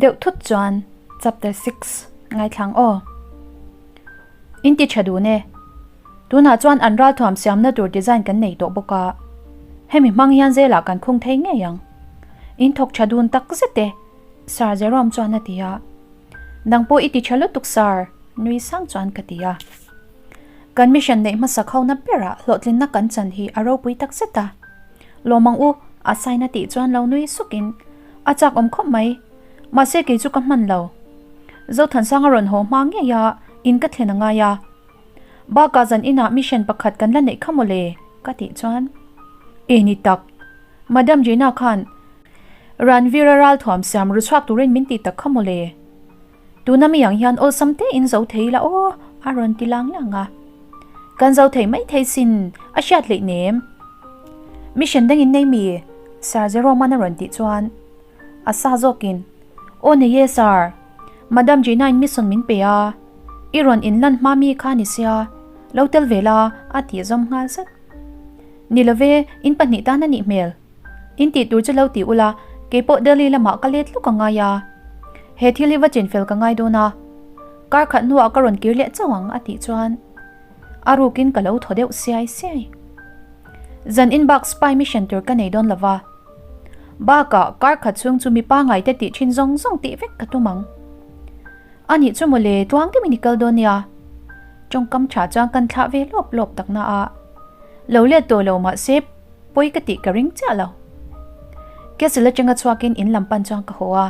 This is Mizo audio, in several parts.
Deuh thut chuan chapter 6 ngaithlang aw. In ti tha dun e. Tunah chuan an ralthuam siamna tur design kan nei tawh bawk a, hemi hmang hian zelah kan khung thei ngei ang. In thawk tha dun tak zet e, Sir Jerome chuan a ti a. Nang pawh i ti tha lutuk Sir, nui sang chuan ka ti a. Kan mission neih hmasak hona berah hlawhtlinna kan chan hi a ropui tak zet a. Lawm ang u, a sign a tih chuan lo nui sukin a chak awm khawp mai. Mahse kei chu ka hman lo. Zothansanga rawn haw hma ngei a, in ka thlen a ngai a. Bakah zan inah mission pakhat kan la neih kha mawle, ka tih chuan. E ni tak. Madam Gina khan Ranveer-a ralthuam siam ru chhuak turin min tih tak kha mawle. Tuna mi ang hian awlsam te in zo thei la aw, a rawn ti lang lang a. Kan zo thei mai thei sin, a hriat hleih nem. Mission dang in nei mi? Sir Jerome-a'n a rawn tih chuan a sa zawkin, Aw nei e Sir, Madam Gina-in mission min pe a, i rawn in lan hma mi kha ni sia, lo tel ve la, a tih zawm nghal zat. Ni love, in pahnih tan a nih hmel. In tih tur chu lo ti ula, keipawh Delhi lamah ka let luk a ngai a. He thil hi va chinfel ka ngai dawn a. Kar khat hnuah ka rawn kir leh chauh ang a tih chuan a rukin ka lo thaw deuh siai siai. Zan in bak spy mission tur ka nei dawn lova. Bakah kar khat chhung chu mi pangai te tih thin zawng zawng tih vek ka tum ang. A nih chu mawle tluang deuhin i kal dawn nia. Tawngkam tha chuan kan thlah ve lawp lawp tak na a. Lo let tawh lo mahse pawi ka tih ka ring chiah lo. Castle atanga chhuakin in lam pan chuan ka haw a.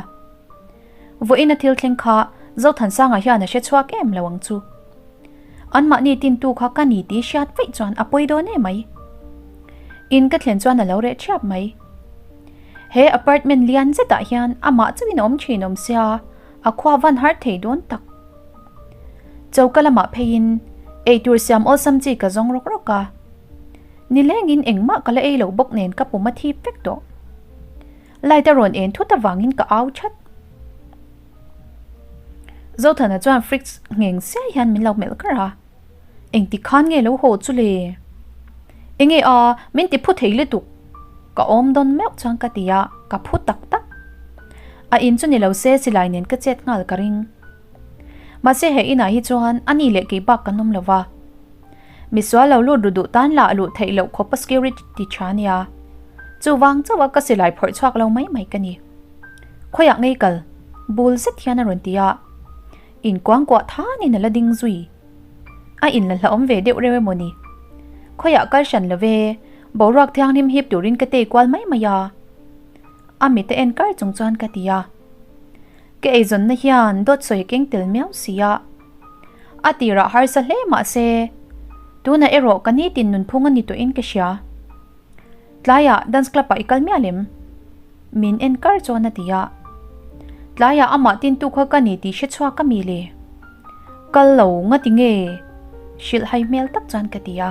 Vawiin a thil thleng kha Zothansanga hian a hre chhuak em lo ang chu. Anmahni tintu kha ka ni tih hriat vaih chuan a pawi dawn em mai. In ka thlen chuan a lo reh thiap mai. He apartment lian zetah hian amah chauhin a awm thin awm sia, a khua van har thei dawn tak. Choka lamah pheiin eitur siam awlsam chi ka zawng rawk rawk a. Nilengin engmah ka la ei lo bawk nen ka pum a thip vek tawh. Light a rawn en thut avangin ka au that. Zothana chuan fridge ngheng siai hian min lo melh kar a. Engti khan nge lo haw chu le? Enge a, min ti phu thei lutuk. Ka awm dawn meuh chuan ka ti a, ka phu tak tak. A in chu ni lo se silai nen ka chet nghal ka ring. Mahse he inah hi chuan ani leh kei bak kan awm lo va. Misual lo lut ru duh tan lah luh theih loh khawpa security tha nia. Chuvang chauha ka silai phawrh chhuak lo mai mai ka ni. Khawiah ngei kal? Bul zet hian a rawn ti a. Inkuangkuah thanin a la ding zui. A in la hlauhawm ve deuh reuh emaw ni? Khawiah kal hran lo ve, boruak thianghlim hip turin ka tei kual mai mai a. A mit a en kar chung chuan ka ti a. Ka eizawnna hian dawt sawi keng tel miau si a. A tirah harsa hle mah se, tunah erawh ka nitin nunphung a ni tawhin ka hria. Tlaiah dance club ah i kal miah lem? Min en kar chuan a ti a. Tlaiah amah tintu kha ka ni tih hre chhuak a mi le? Kal lo ngati nge? Hrilh hai hmel tak chuan ka ti a.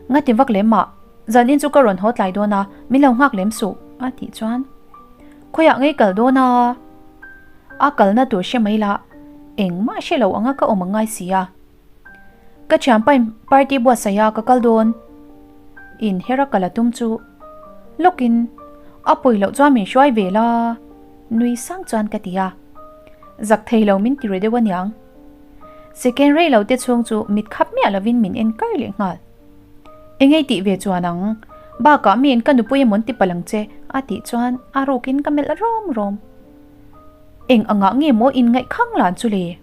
Ngati vak lem mah, zanin chu ka rawn haw tlai dawn a, min lo nghak lem suh a tih chuan. Khawiah ngei kal dawn a? A kalna tur hre mai la, engmah hre lo anga ka awm angai si a. Ka thianpain party buatsaih a ka kal dawn. In her a kal a tum chu lawkin a pawi loh chuan min hruai ve la nui sang chuan ka ti a. Zak thei lo min ti ri deuh aniang. Second rei lo te chhung chu mit khap miah lovin min en kar leh nghal. Engei tih ve chuan ang, bakah miin ka nupui emawn ti palh ang che a tih chuan a rukin ka melh rawm rawm. Eng angah nge maw in ngaih khang lan chu le?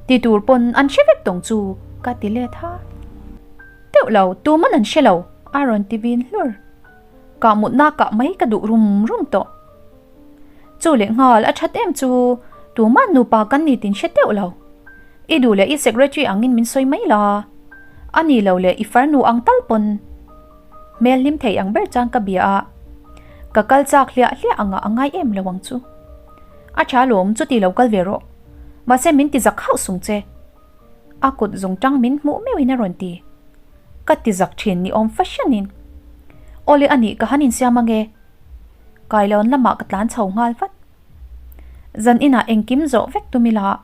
Ti tur pawn an hre vek tawng chu ka ti let ha. Deuh lo, tuman an hre lo a rawn ti vin hlur. Kah mutna kah mai ka duh rum rum tawh. Chu leh nghal a that em chu tuman nupa kan ni tin hre deuh lo. I duh leh i secretary angin min sawi mai la. A ni lo leh i farnu ang tal pawn. Hmel hlim thei ang ber chuan ka bia a, ka kal chak hliah hliah angah a ngai em lo ang chu. A tha lawm chuti lo kal ve rawh. Mahse min ti zak hauh sung che. A kut zung tang min hmuh meuhin a rawn ti. Ka ti zak thin ni awm fahranin. Awle a nih ka han insiam ange. Kailawn lamah ka tlan chho nghal vat. Zan inah engkim zawh vek tum ila.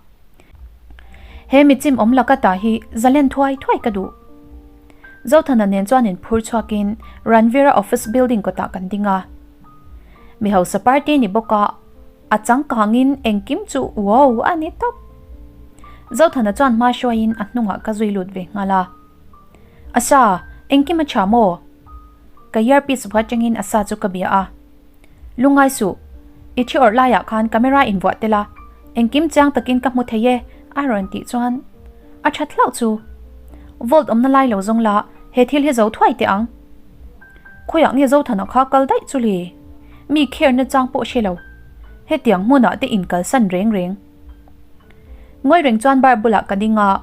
He michim awm laka ta hi zalen thuai thuai ka duh. Zothana nen chuan in phur chhuakin Ranveer-a office building kawtah kan ding a. Mi hausa party ni bawk a, A changkangin engkim chu wow a ni tawp. Zothana chuan hma hruaiin a hnungah ka zui lut ve nghal a. Asa, engkim a tha maw? Ka earpiece vuah atangin Asa chu ka bia a. Lungngai suh, i thi awrh laiah khan camera invuah tel a, engkim chiang takin ka hmu thei e, a rawn tih chuan a that hlauh chu. Vault awmna lai lo zawng la, he thil hi zo thuai teh ang. Khawiah nge Zothana kha kal daih chu le? Mi kher na chang pawh hre lo. Hetiang hmunah te inkalsan reng reng. Ngawi reng chuan bar bulah ka ding a,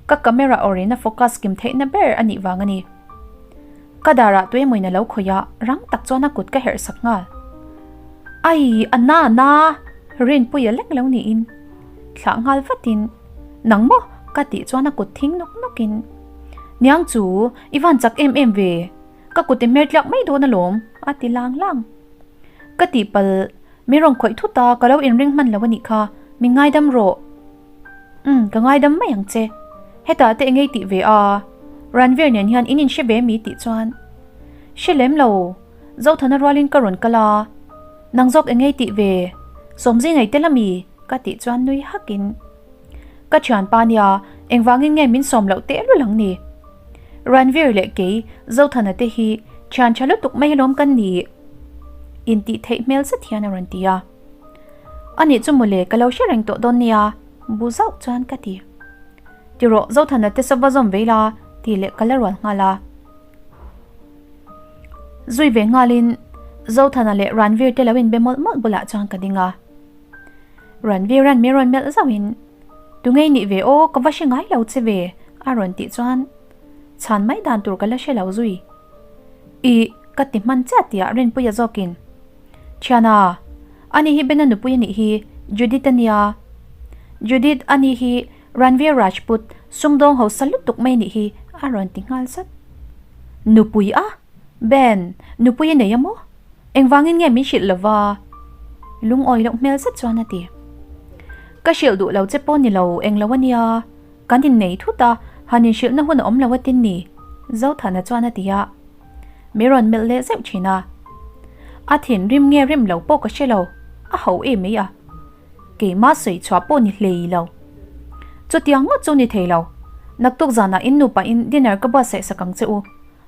ka camera awrin a focus kim theihna ber a nih vang a ni. Ka darah tuemawin a lo khawih a, rang tak chuan a kut ka herh sak nghal. Ai, a na na! Rinpuia lek lo niin thlah nghal vatin, Nang maw? ka tih chuan a kut thing nawk nawkin, Niang chu, i van chak em em ve, ka kut i hmer tliak mai dawn alawm, a ti lang lang. Ka tihpalh, min rawn khawih thut a, ka lo inring hman lo a nih kha, min ngaidam rawh. Umm, ka ngaidam mai ang che. Hetah te engei tih ve a? Ranveer nen hian in inhre ve mi tih chuan. Hre lem lo, Zothana rualin ka rawn kal a. Nang zawk engei tih ve? Sawmzi ngei tel ami? Ka tih chuan nui hakin. Ka thianpa nia, engvangin nge min sawm loh teh lul ang ni? Ranveer leh kei, Zothana te hi thian tha lutuk mai alawm kan ni. Intih theih hmel zet hian a rawn ti a. Anih chu mawle ka lo hre reng tawh dawn nia, bu zauh chuan ka ti. Ti rawh, Zothana te sava zawm vei la, tih leh ka la rual nghal a. Zui ve nghalin Zothana leh Ranveer te lo inbe mawlh mawlh bulah chuan ka ding a. Ranveer-a'n mi rawn melh zauhin, Tungei nih ve aw, ka va hre ngai lo che ve, a rawn tih chuan chhan mai dan tur ka la hre lo zui. Ih, ka ti hman chiah tihah Rinpuia zawkin, Thiana, ani hi Bena nupui a nih hi, Judith a nia. Judith, ani hi Ranveer Rajput, sumdawng hausa lutuk mai a nih hi, a rawn ti nghal zat. Nupui a? Ben, nupui a nei a maw? Engvangin nge min hrilh lova? Lungawi loh hmel zet chuan a ti. Ka hrilh duh lo che pawh ni lo, eng lo a nia. Kan innei thut a, han inhrilhna hun a awm lo atin ni, Zothana chuan a ti a. Mi rawn melh leh zeuh thin a. A thinrim nge rim lo pawh ka hre lo, a ho em mai a. Keimah sawi chhuah pawh ni hlei lo. Chutiang ngawt chu ni thei lo. Naktuk zanah in nupa in dinner ka buatsaih sak ang che u.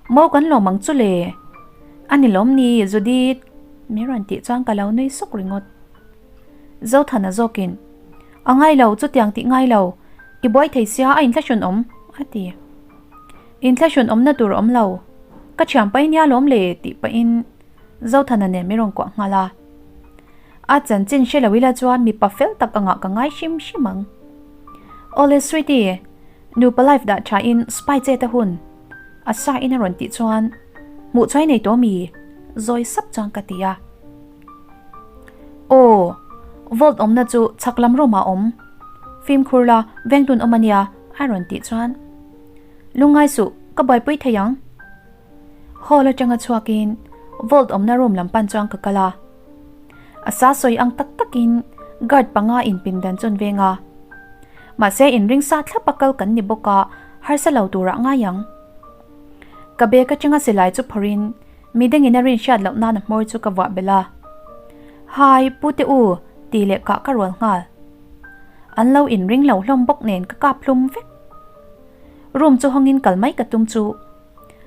Mo kan lawm ang chu le. A ni lawm ni, Judith. Mi rawn tih chuan ka lo nui suk ringawt. Zothana zawkin, A ngai lo, chutiang tih ngai lo. I buai thei sia a inthlahrun awm, a ti. Inthlahrun awmna tur a awm lo. Ka thiam pai nia lawm le, tih pahin Zothana nen mi rawn kuah nghal a. A chanchin hre lo ila chuan mipa fel tak angah ka ngai hrim hrim ang. Awle Sweetie, nupa life dah tha in spy che ta hun. A sa in a rawn tih chuan hmuh chuai nei tawh mi? Zawi sap chuan ka ti a. Aw, vault awmna chu chhak lam room ah awm. Fimkhur la, vengtun awm a nia, a rawn tih chuan lungngai suh, ka buaipui thei ang. Hall atanga chhuakin vault awmna room lam pan chuan ka kal a. A sa sawi ang tak takin guard panga in pindan chuan veng a. Mahse inring sa thlap a kal kan ni bawk a, harsa lo turah ngai ang. Ka bag atanga silai chu phawrhin midangin a rin hriat loh nan a hmawr chu ka vuah belh a. Hai, pute u, tih leh kah ka rual nghal. An lo inring lo hlawm bawk nen ka kap hlum vek. Room chu hawngin kal mai ka tum chu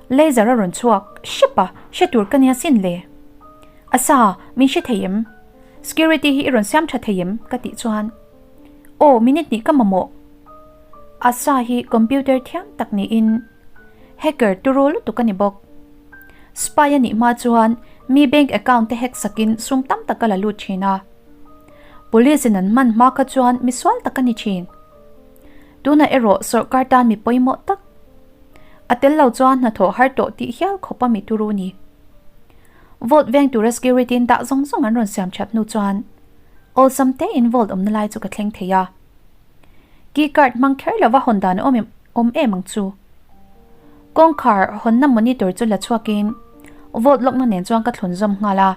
Laser a rawn chhuak hrep a, hre tur ka nia sin le. Asa, min hre thei em? Security hi i rawn siam tha thei em? ka tih chuan Aw, minute hnih ka mamawh. Asa hi computer thiam tak niin hacker turu lutuk a ni bawk. Spy a nih hma chuan mi bank account te hack sakin sum tam tak a la lut thin a. Police in an hman hma kha chuan misual tak a ni thin. Tunah erawh sawrkar tan mi pawimawh tak. A tel lo chuan hnathawh har tawh tih hial khawp a mi turu ni. Vault veng tura security in dah zawng zawng an rawn siam that hnu chuan awlsam te in vault awmna lai chu ka thleng thei a. Key card hmang kher lova hawn dan a awm em awm em ang chu. Kawngkhar hawnna monitor chu la chhuakin vault lawkna nen chuan ka thlun zawm nghal a.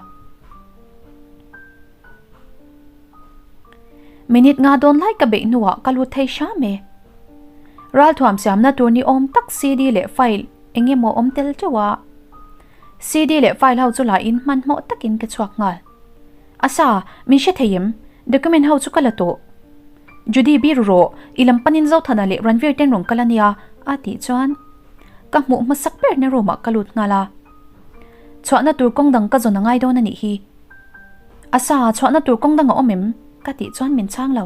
Minute nga dawn lai ka beih hnuah ka lut thei hram e. Ralthuam siamna tur ni awm tak CD leh file eng emaw awm tel teuh a. CD leh file ho chu la in hmanhmawh takin ka chhuak nghal. Asa, min hre thei em? Document ho chu ka la tawh. Judy bir rawh, i lam panin Zothana leh Ranveer ten rawn kal a nia, a tih chuan ka hmuh hmasak berna room ah ka lut nghal a. Chhuahna tur kawng dang ka zawn a ngai dawn a nih hi. Asa, chhuahna tur kawng dang a awm em? Ka tih chuan min chhang lo.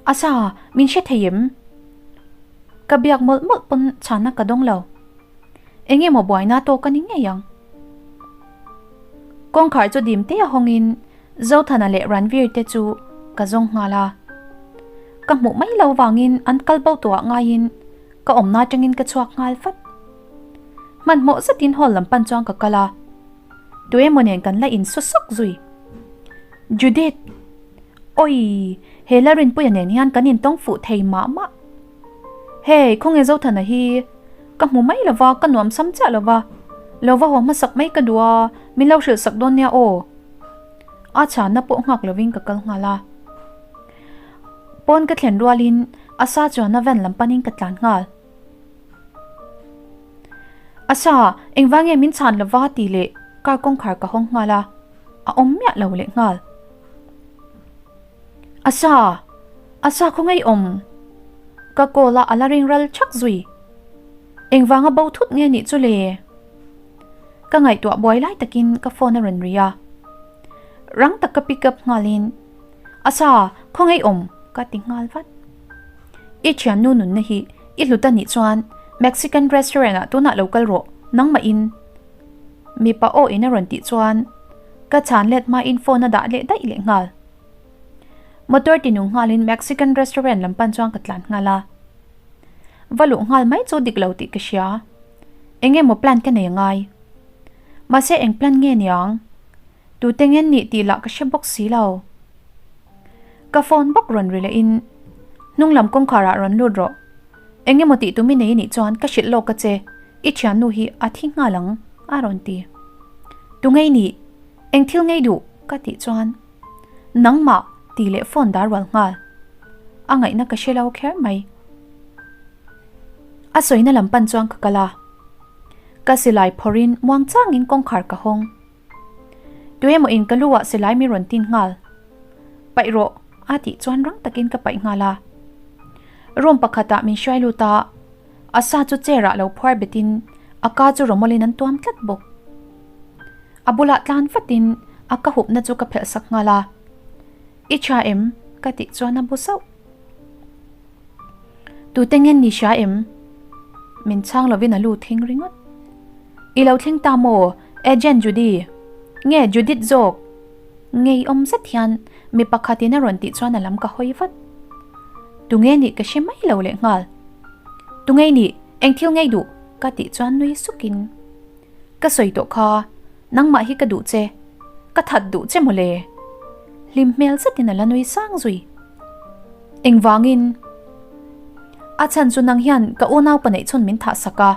Asa, min hre thei em? Ka biak mawlh mawlh pawn chhanna ka dawng lo. Eng emaw buaina tawk a ni ngei ang. Kawngkhar chu dim te a hawngin Zothana leh Ranveer te chu ka zawng nghal a. Ka hmuh mai lo vangin an kal bo tawhah ngaiin ka awmna atangin ka chhuak nghal vat. Hmanhmawh zetin hall lam pan chuan ka kal a. Tuemaw nen kan la insu sawk zui. Judith! Awii! He Larinpuia nen hian kan intawng fuh thei mah mah. Hey, khawnge Zothana hi? Ka hmu mai lova, ka nuam sam chiah lova. Lo va haw hmasak mai ka duh a, min lo hrilh sak dawn nia aw. A chhanna pawh nghak lovin ka kal nghal a. Pawn ka thlen rualin a sa chuanna van lam panin ka tlan nghal. A sa, engvang nge min chhan lova tih leh car kawngkhar ka hawng nghal a, a awm miah lo leh nghal. A sa! A sa khaw ngei awm! Ka call a a la ring ral chhak zui. Engvanga bo thut nge nih chu le? Ka ngaihtuah buai lai takin ka phone a rawn ri a. Rang tak ka pick up nghalin, A sa! Khaw ngei awm! Ka ti nghal vat. I thiannu nunna hi i hlut a nih chuan Mexican restaurant ah tunah lo kal rawh, nangmah in. Mipa aw in a rawn tih chuan ka chhan let hmain phone a dah leh daih leh nghal. Motor ti nung nghalin Mexican restaurant lam pan chuan ka tlan nghal a. Va luh nghal mai chu dik lo tih ka hria. Eng emaw plan ka nei angai. Mahse eng plan nge niang? Tute ngen nih tih lah ka hre bawk si lo. Ka phone bawk rawn ri leh in hnung lam kawngkhar ah rawn lut rawh. Eng emaw tih tum i nei nih chuan ka hrilh lawk a che, i thiannu hi a thi nghal ang a rawn ti. Tu ngei nih? Eng thil ngei duh? ka tih chuan nangmah tih leh phone dar rual nghal. A ngaihna ka hre lo kher mai. A sawina lam pan chuan ka kal a. Ka silai phawrhin muang changin kawngkhar ka hawng. Tuemaw in ka lu ah silai mi rawn tin nghal. Paih rawh a tih chuan rang takin ka paih nghal a. Room pakhat ah min hruai lut a, a sa chu chair ah lo phuar bet in a ka chu rawmawlin an tuam tlat bawk. A bulah tlan vat in a ka hupna chu ka phelh sak nghal a. I tha em? ka tih chuan a bu sauh. Tute ngen ni hria em? Min chhang lovin a lu thing ringawt. I lo thleng ta maw, Agent Judy? Nge Judith zawk? Ngeiawm zet hian mi pakhatin a rawn tih chuan a lam ka hawi vat. Tunge nih ka hre mai lo leh nghal. Tunge nih, eng thil ngei duh? Ka tih chuan nui sukin. Ka sawi tawh kha, nangmah hi ka duh che, ka that duh che mawle. Hlim hmel zetin a la nui sang zui. Engvangin? A chhan chu nang hian ka unau paneih chhun min thah sak a,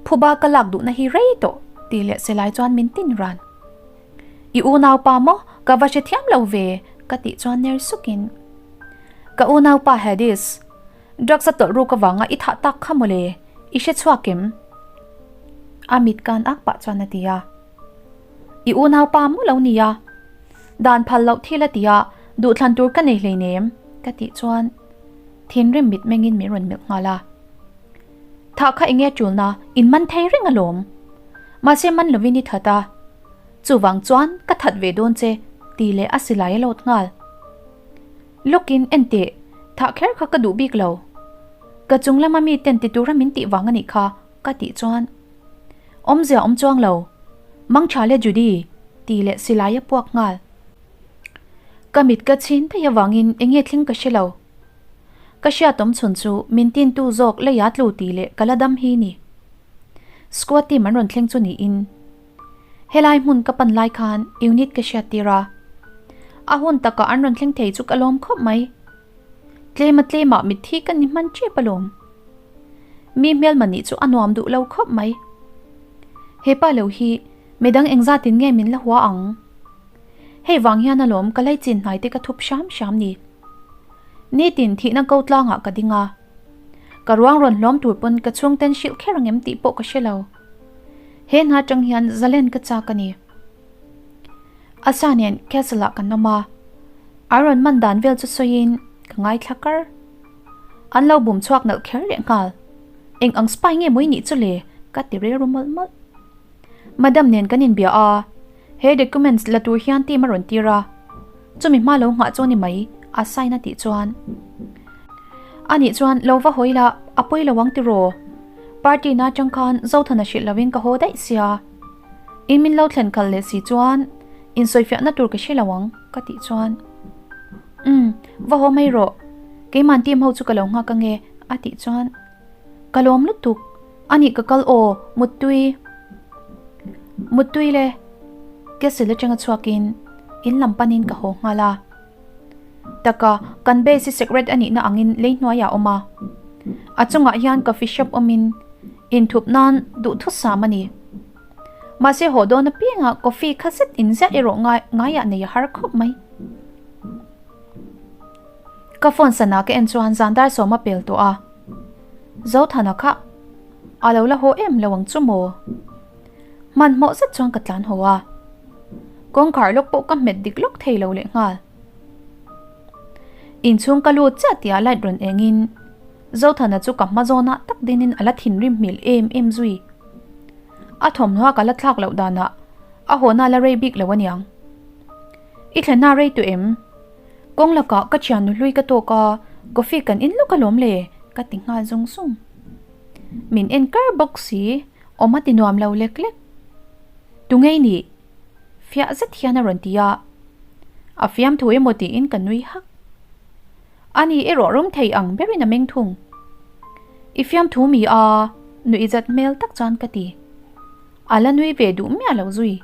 phuba ka lak duhna hi rei tawh tih leh silai chuan min tin ran. I unaupa maw ka va hre thiam lo ve ka tih chuan ner sukin. Ka unaupa Hades, Drugs a tawlh ruk avanga i thah tak kha mawle, i hre chhuak em? A mit kan ak pah chuan a ti a. I unaupa maw lo nia? Dan phal loh thil a ti a, duhthlan tur ka nei hleinem ka tih chuan thinrim mit mengin min rawn melh nghal a. Thah kha enge tulna in man thei reng alawm. Mahse man lovin i that a, chuvang chuan ka that ve dawn che tih leh a silai a load nghal. Lawkin en teh, thah kher kha ka duh bik lo. Ka chung lama mi ten ti tura min tih vang a nih kha, ka tih chuan. Awmzia awm chuang lo. Mangtha le Judy, tih leh silai a puak nghal. Ka mit ka chhin daih avangin enge thleng ka hre lo. Ka hriatawm chhun chu min tintu zawk leia tlu tih leh ka la dam hi ni. Squad team an rawn thleng chu niin. Helai hmun ka pan lai khan unit ka hriat tir a. A hun takah an rawn thleng thei chu ka lawm khawp mai. Tlema tlemah mitthi ka ni hman tep alawm. Mi hmelma nih chu a nuam duh lo khawp mai. Hepa lo hi midang engzatin nge min la hua ang? Hei vang hian alawm ka laichin hnai te ka thup hram hram ni. Nitin thihna ko tlangah ka ding a. Ka ruang rawn hlawm tur pawn ka chhungten hrilh kher ang em tih pawh ka hre lo. He hna tang hian zalen ka chak a ni. Asa nen castle ah kan awm a, an rawn man dan vel chu sawiin ka ngaithla kar. An lo bum chhuak nalh kher leh nghal. Eng ang spy nge mawi nih chu le? ka ti rilru mawlh mawlh. Madam nen kan inbia a, he documents la tur hian team a rawn tir a, chumi hma lo nghah chu a ni mai, a sign a tih chuan. Anih chuan lo va hawi la, a pawi lo ang tiraw? Party na atang khan Zothana hrilh lovin ka haw daih sia. In min lo thlen kal leh si chuan insawifiahna tur ka hre lo ang ka tih chuan Umm, va haw mai rawh, keiman team ho chu ka lo nghak ange a tih chuan Ka lawm lutuk, anih ka kal aw, Muttui. Muttui le, Castle atanga chhuakin in lam panin ka haw nghal a. Taka, kan base hi secret a nihna angin lei hnuaiah a awm a. A chungah hian coffee shop awmin inthup nan duhthusam a ni. Mahse haw dawn apiangah coffee kha zet in ziah erawh ngai ngaiah nei a har khawp mai. Ka phone sana ka en chuan zan dar sawm a pel tawh a. Zothana kha a lo la haw em lo ang chu maw? Hmanhmawh zet chuan ka tlan haw a. Kawngkhar lawk pawh ka hmet dik lawk thei lo leh nghal. Inchhung ka lut chiah tihah light rawn engin Zothana chu ka hma zawnah tak dinin a la thinrim hmel em em zui. A thawmhnaw ka la thlak loh danah a hawna la rei bik lo aniang. I thlenna rei tawh em? Kawng lakah ka thiannu hlui ka tawk a, coffee kan in lawk alawm le ka ti nghal zung zung. Min en kar bawk si, awm a ti nuam lo lek lek. Tungei nih? Fiah zet hian a rawn ti a. A fiamthu emaw tiin ka nui hak. Ani erawh rawm thei ang berin a meng thung. I fiamthu mi a, nuih zat hmel tak chuan ka ti. A la nui ve duh miah lo zui.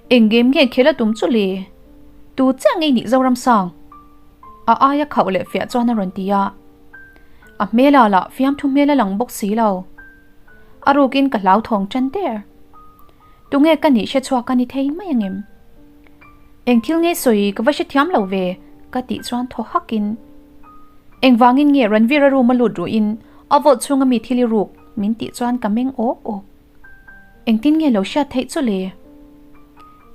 Eng game nge khel a tum chu le? Tu chiah ngei nih Zoramsang? A aia khauh leh fiah chuan a rawn ti a. A hmela lah fiamthu hmel a lang bawk si lo. A rukin ka hlauthawng tan der. Tunge ka nih hre chhuak a ni thei mai angem? Eng thil nge sawi ka va hrethiam lo ve ka tih chuan thaw hakin Engvangin nge Ranveer-a room a lut ruhin a vault chhunga mi thil i ruk min tih chuan ka meng awk awk. Engtin nge lo hriat theih chu le?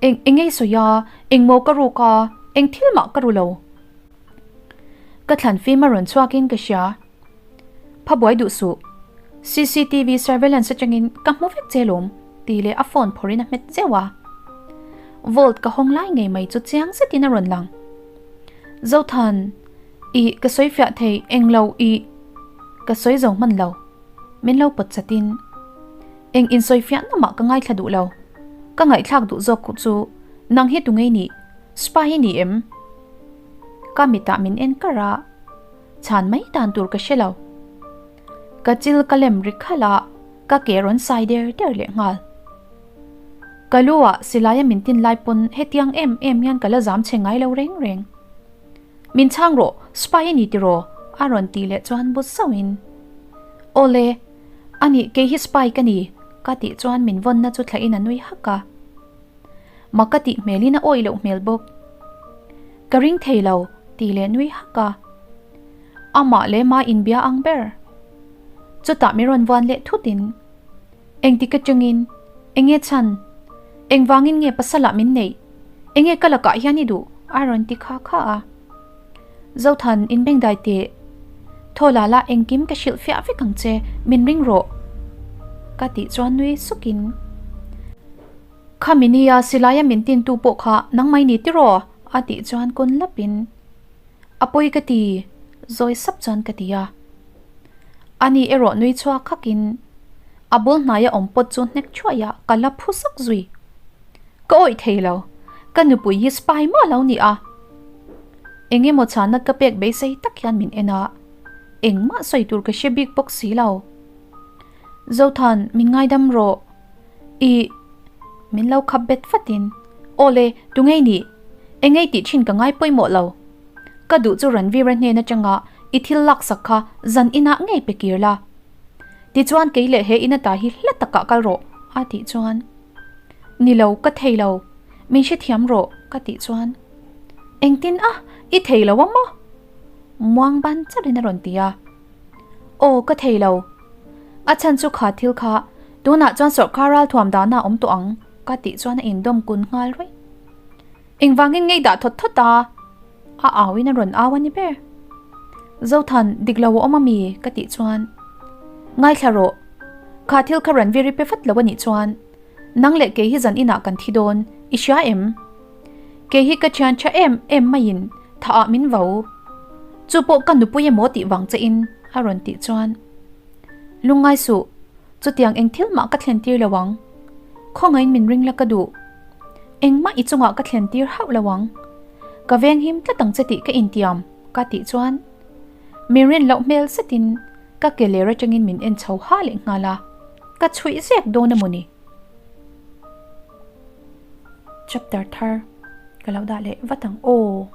Eng engei sawi a, engmaw ka ruk a, eng thil mah ka ru lo. Ka thlan fim a rawn chhuakin ka hria. Pha buai duh suh. Cctv surveillance atangin ka hmu vek che lawm tih leh a phone phawrhin a hmet zeuh a. Vault ka hawng lai ngei mai chu chiang zetin a rawn lang. Zothan, ih ka sawi fiah thei englo ih ka sawi zo hman lo. Min lo pawt chatin eng insawi fiah na mah ka ngaithla duh lo. Ka ngaihthlak duh zawk chu nang hi tungei nih spy i ni em? Ka mitah min en kar a. Chhan mai dan tur ka hre lo. Ka chil ka lem ri khalh a, ka ke rawn sai der der leh nghal. Ka lu ah silaia min tin lai pawn hetiang em em hian ka la zam chhe ngai lo reng reng. Min chhang rawh, spy i ni tiraw? a rawn tih leh chuan bu zauhin, Awle, anih kei hi spy ka ni, ka tih chuan min vawnna chu thlahin a nui hak a. Mak ka tih hmelin a awih loh hmel bawk. Ka ring thei lo, ti leh nui hak a. Amah leh ma inbia ang ber. Chutah mi rawn vuan leh thutin, Engtik atangin? Enge chhan? Engvangin nge pasalah min neih? Enge ka lakah hian i duh? a rawn ti kha kha a. Zothan, inbengdai teh. Thaw la la engkim ka hrilh fiah vek ang che, min ring rawh. Ka tih chuan nui sukin. Khami nia silaia min tintu pawh kha nangmai ni tiraw? a tih chuan kawn lapin, A pawi ka ti, zawi sap chuan ka ti a. Ani erawh nui chhuak khakin a bul hnaia awm pawt chu hnek thuai a ka la phu sak zui. Ka awih thei lo, ka nupui hi spy maw lo ni a? Eng emaw chhana ka pek beisei tak hian min en a, engmah sawi tur ka hre bik bawk si lo. Zothan, min ngaidam rawh. I, min lo khap bet fatin, Awle, tungei nih? Engei tih thin ka ngai pawimawh lo. Ka duh chu Ranveer-a hnen atanga i thil laksak kha zan inah ngei pe kir la. Tichuan kei leh he in ata hi hla takah kal rawh, a tih chuan. Ni lo, ka thei lo. Min hrethiam rawh, ka tih chuan. Engtin a, i thei lo a maw? Muang ban charin a rawn ti a. Aw, ka thei lo. A chhan chu kha thil kha tunah chuan sawrkar ralthuam dahna a awm tawh ang. Ka tih chuan a indawm kun nghal ruih. Engvangin ngei dah thawt thawt a? A auin a rawn au a ni ber. Zothan, dik lo a awm a mi? Ka tih chuan, Ngaithla rawh. Kha thil kha rawn viri pe vat lo a nih chuan, nang leh kei hi zan inah kan thi dawn, i hria em? Kei hi ka thian tha em em maiin thah ah min vo. Chu pawh ka nupui emaw tih vang che in a rawn tih chuan, Lungngai suh, chutiang eng thil mah ka thlen tir lo ang. Khawngaiin min ring la ka duh. Engmah i chungah ka thlen tir hauh lo ang. Ka veng him tlat ang che tih ka intiam, ka tih chuan min rin loh hmel zetin ka ke ler atangin min en chho ha leh nghal a, ka chhuih zek dawn emaw ni? Chapter thar ka lo dah leh vat ang aw.